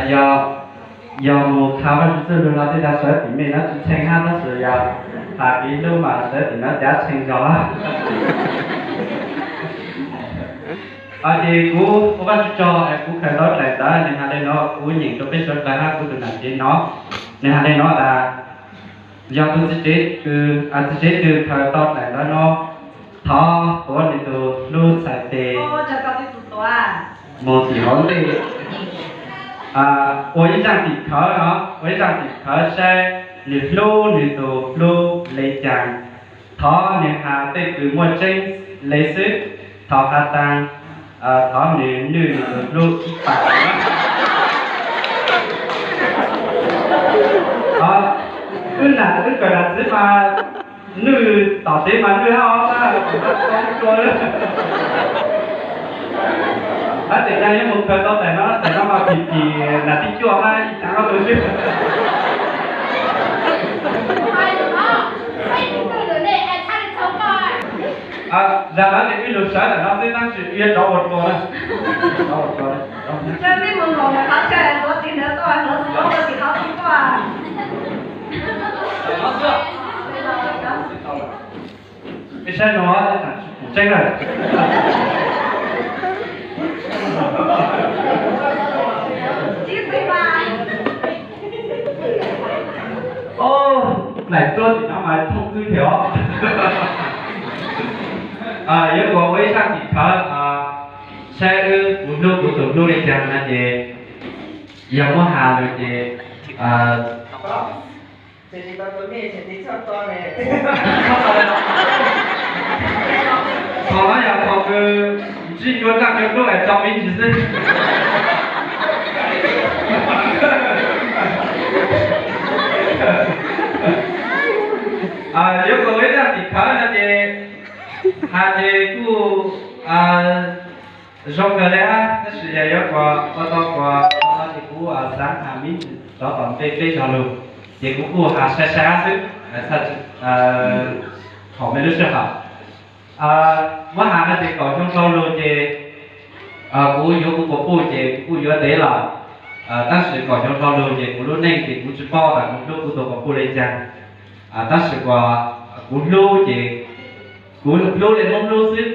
Yog, yog mus khav Vajtswv txuj lug no tej zaum sawv tim me no tsis tshee hab, tab sis yog khav kev hlub mas sawv tim no cav tshee zog. Ces kuv ua Vajtswv tsaug es kuv khaws tau daim ntawv nws has le no, kuv nyeem rau peb sawv daws hab kuv tus nam tsev no. Nws has le no tas, yog tus txiv tsev twg khaws tau daim ntawv no, thov tuav nws tus hlub txhais tes mus tim hauv ntej, ua ib zaaj tim khawv no, ua ib zaaj tim khawv saib nws hlub nws tus hlub le caag. Thov nws has tej kws muaj tseeb le xwb. Thaum has taag, thov nws nwj nws tus hlub ib pas. Wb nam wb kawm nam txiv mas nwj tom tsev mas nwj hab ob na, ua. Hab tes nyaj yuav mus khaws tau daim no, daim no mas phim phim nam tij cuaj hab ib tag ob tug xwb. Zag no ces wb lug sawv daim no xwb tab sis wb yuav rov ua dua na. Peb saib no, tseeb lawm. Daim tuab tim no mas thooj twg thiab os. Yuav kom ua ib zaaj tim khawv, saib wb, kuv hlub kuv tus hlub le caag no ces, yog muab has lawm ces, qhov no yog qhov kws ntsib ncua dlaaj ncua dub es tso me ntsis xwb. Yuav kom ua ib zaaj tim khawv no ces, has ces kuj zoo kawg le hab, tab sis yog yuav kom ua tau kom no ces kuv xaav has me ntsis rov tom ntej peb zog lug, ces kuv kuj has sai sai hab xwb, thaum me lub sij hawm. Muab has no ces kaum xyoo dhau lug ces kuv yuav kuv quas puj ces kuv kuj yuav ntev lawm, tab sis kaum xyoo dhau lug ces kuv lub neej ces kuv tsis paub tas kuv hlub kuv tus quas puj le caag. Tab sis kuas kuv hlub ces kuv hlub le Hmoob hlub xwb.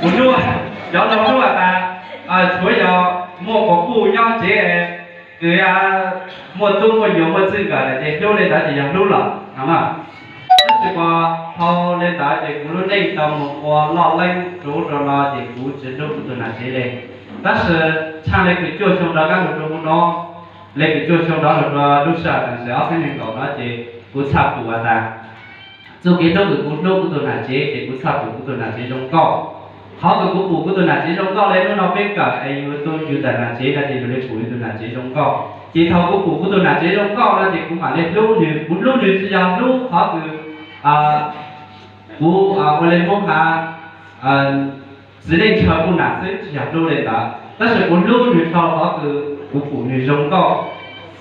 Kuv hlub, cov laug hlub has tas, tshuav yog muaj quas puj nyob tsev, kws muaj tub muaj nyuam muaj txwj nkawm lawm ces hlub le ntawd ces yog hlub lawm no na. Tab sis kuas dhau le ntawd ces kuv lub neej tau mus ua loj leeb rau ub rau no ces kuv tsis hlub kuv tus nam tsev le. Tab sis tshaaj le kws cuaj xyoo rov qab lug rau hmo no, le kws cuaj xyoo rov lug rau lub sij hawm tam sim ob txhiab nees nkaum no ces kuv txhaj pum has tas, txuj kev hlub kws kuv hlub kuv tus nam tsev ces kuv txhaj pum kuv tus nam tsev zoo nkauj. Qhov kws kuv pum kuv tus nam tsev zoo nkauj le hnub no peb kawm es yus tu yus ntawm nam tsev no ces yus le pum yus tus nam tsev zoo nkauj. Ces thaum kuv pum kuv tus nam tsev zoo nkauj no ces kuv mam le hlub nws. Kuv hlub nws tsis yog hlub qhov kws kuv ua le Hmoob has, txiv neej ntshaw kuj nam xwb, tsis yog hlub le ntawd, tab sis kuv hlub nws dhau qhov kws kuv pum nws zoo nkauj.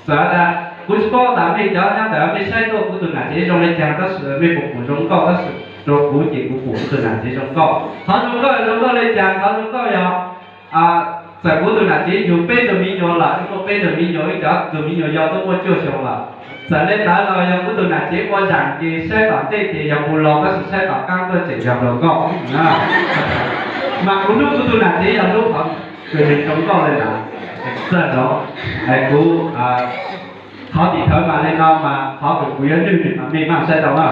Txawm tas kuv tsis paub tas mej cov nyob ntawd mej saib tuaj kuv tus nam tsev zoo le caag, tab sis mej puas pum zoo nkauj, tab sis rau kuv ces kuv pum kuv tus nam tsev zoo nkauj. Qhov zoo nkauj zoo nkauj le caag? Qhov zoo nkauj yog, txawm kuv tus nam tsev yug peb tug me nyuam lawm, muaj peb tug me nyuam, ib cov tug me nyuam yau tuaj muaj cuaj xyoo lawm, txawm le ntawd los yog kuv tus nam tsev ua zaam ces saib tom ntej ces yog mus laus, tab sis saib tom qaab tuaj tseem yog hluas nkauj. Mas kuv hlub kuv tus nam tsev yog hlub qhov kws nws zoo nkauj le ntawd. Txawm no, kuv, qhov tim khawv mas le no mas qhov kws kuv yuav nwj nws mas mej maj saib tau na.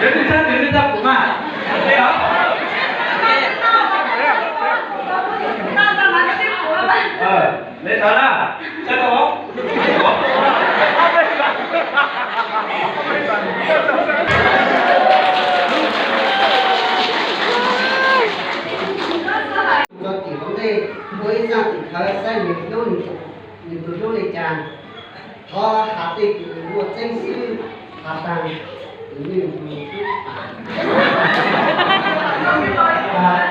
Yuav nwj tshab twg nwj tshab kuv mas. Le ntawd na, saib tau. Tso tim hauv ntej, ua ib zaaj tim khawv saib nws hlub nws tus hlub le caag. Thov has tej kws muaj tseeb xwb, has taag. Kuv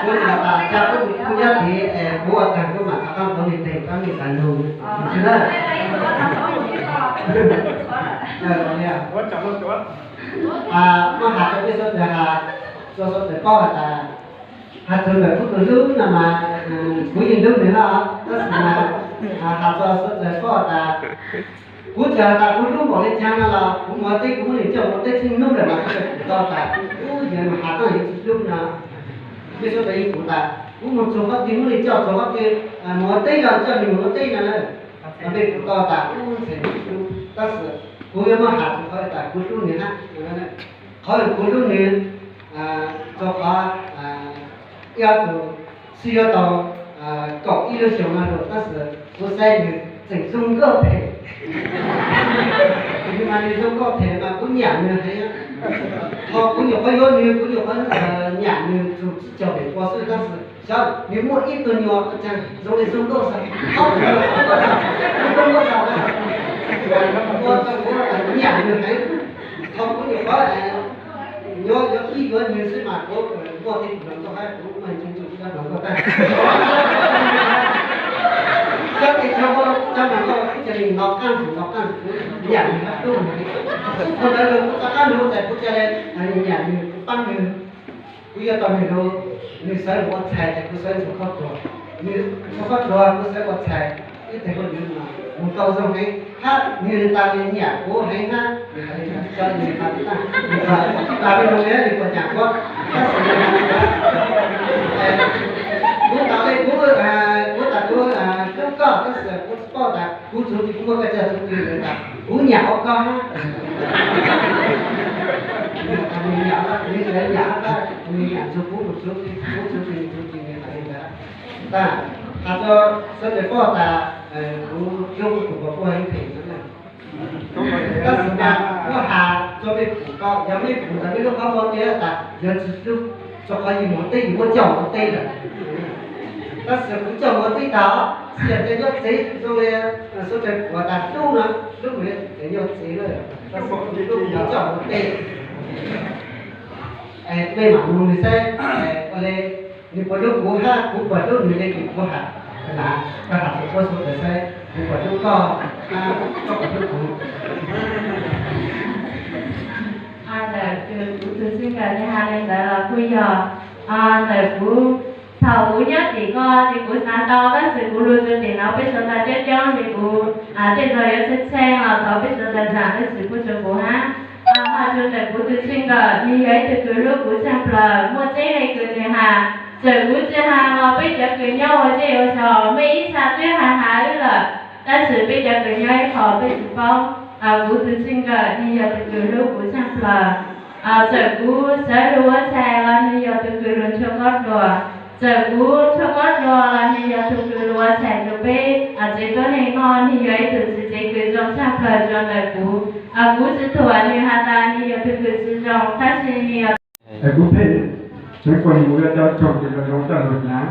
tsis has tas ca kuv tus kuj nyob tid es kuv ua taag kuv mam rov qaab pauv nwg teg rau nwg tas lug xwb na. Muab has rau peb suav dlawg has, rau suav dlawg paub has tas, has txug ntawm kuv tus hlub no mas, kuv yeej hlub nws hab, tab sis mas has rau suav dlawg paub tas, kuv txawm has tas kuv hlub npaum le caag no los kuv mus ua teb kuv muab nws coj mus ua teb tsheej hnub lawm mas kuv tau tas, ub, yog mas has tau yog tsis hlub no, peb suav dlawg yeej kuv tas kuv mus txug qhov twg muab nws coj txug qhov twg, mus ua teb los coj nws mus ua teb no na, peb kuv tau tas ub, ntxhais hlub, tab sis kuv yuav muab has txug qhov tas kuv hlub nws hab. Qhov kuv hlub nws, rau qhov ib ob tug sib yuav tau kaum ib lub xyoos no lawm, tab sis kuv saib nws tseem zoo nkauj phem. Nws mas nws zoo nkauj phem mas kuv nyiam nws heev. Thaum kuv nyuam qhuav yuav nws, kuv nyuam qhuav nyiam nws txug tsib caug feem pua xwb, tab sis xyov nws muaj ib tug nyuam zoo li zoo nkauj xwb, ob tug nyuam zoo nkauj xwb, zoo nkauj xwb, ua rau kuv nyiam nws heev. Thaum kuv nyuam qhuav yuav, yuav ib yuav nws xwb mas kuv muaj tej hluas nkauj hab kuv muaj ntsuj ntsuj ib rab hluas nkauj tag. Xyov tes xyov ua cov hluas nkauj ib co li no qaab ntug no qaab ntug, kuv nyiam nws hab hlub nws heev. Thaum ntawd kuv rov qab lug txais kuv ca le, nyiam nws, kuv paab nws. Kuv yuav tau nws lug, nws sawv lug ua txhais ces kuv sawv ntxuag khaub dluag, nws ntxuag khaub dluag kuv sawv ua txhais, ib teg hauj lwm no mus tau zoo heev hab nws tas nws nyiam kuv heev hab nws has li ntawd, nws tas li ntawd, tas li ntawd nws puas nyiam kuv, tab sis nws has li ntawd. Kuv tas li kuv, kuv tas kuv hlub koj tab sis kuv tsis paub tas kuv txuv twg kuv muab koj coj txuv twg, nws tas kuv nyiam ua koj hab. Nws tas nws nyiam, nws tseem nyiam, nws nyiam txug kuv mus txuv twg, kuv txuv twg nws txuv twg, nws tas li ntawd. Tas, has rua sawv daws paub tas kuv hlub kuv tus puas puag heev phem no. Tab sis mas kuv has rua mej pum ko, yog mej pum ntawd mej lub qhov muag tias tas yog tsis hlub, rua qhov yus mus teb yus muab coj mus teb lawm. Tab sis kuv coj mus teb tag, tsis yog tias nyob tsev zoo li suav dlawg puab tas hlub no, hlub nws tseem nyob tsev lawm, tab sis kuv hlub kuv coj mus teb. Mej mam nug nws saib, ua le nws puas hlub kuv hab kuv puas hlub nws le kws kuv has na, koj has rua suav dlawg saib kuv puas hlub koj, koj puas hlub kuv. Ntawm kuv tus txij nkawm nws has li ntawd los kuj yog, ntawm kuv, thaum kuv nyob tim ko ces kuv xav tau, tab sis kuv lug rua tim no peb suav dlawg coob coob ces kuv tej zaug yuav txheej txheej los thov peb suav dlawg zaam, tab sis kuj tsuas kuv hab. Ho txug ntawm kuv tus txij nkawm, nws yog ib tug kws hlub kuv tshaj plawg, muaj tseeb le kws nws has. Txawm kuv tsis has los peb cov kws nyob ua zej ua zog, mej ib txha twb has has wb lawm, tab sis peb cov kws nyob ib qho peb tsis paub. Kuv tus txij nkawm nws yog tus kws hlub kuv tshaj plawg. Txawm kuv sawv lug ua tshais los nws yog tus kws lug ntxhua khaub dluag, txawm kuv ntxhua khaub dluag los nws yog tus kws lug ua tshais rua peb. Tsev tuab neeg no nws yog ib tug txiv tsev kws zoo tshaj plawg rua ntawm kuv. Kuv tsis thuam nws has tas nws yog tus kws tsis zoo, tab sis nws yog Kuv pheej tseev kuas mus yuav cov tsoog ces los zoo coj lug hnav,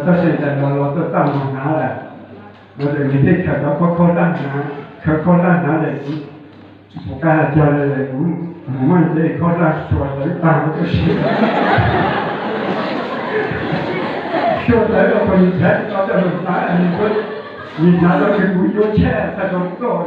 tab sis tas los los tuaj txaj muag hnav lawm. Los tes nws pheej khaws cov khaub khaub hlab hnav, khaws khaub hlab hnav tes kuv tsis pum qab hais cag li, kuv mus muab nws cov khaub hlab suas tawv tag tuaj si. Suas tawv los kuas nws nrhav tsis tau coj lug hnav, nws hnav los kuv yuav tshaj txhaj tau koj.